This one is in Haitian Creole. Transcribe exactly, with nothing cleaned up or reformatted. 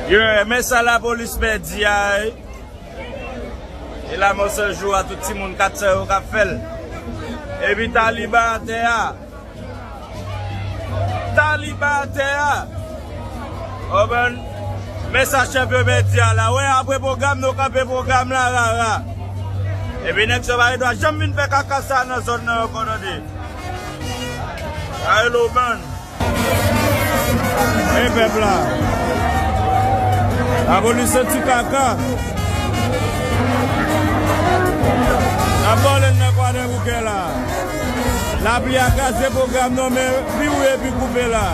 Yo, men sa lapolis pèdi a, wi. E la, men sèl jou a tout timoun kat san yo k ap fè l. Epi Taliban atè a. Taliban atè a. Konprann? Men sa chèf yo pèdi a la. Wè, apre pwogram, nou kanpe pwogram la, rara. Epi nèg sa yo pa gen dwa janm vin fè kaka sa nan zòn nan ankò, tande. Ay, lo, man. E pèp la. Lapolis santi kaka. N ap vòlè nan Kwadèboukè la. Lapli a kraze pwogram nan, men pi woule pi koupe la.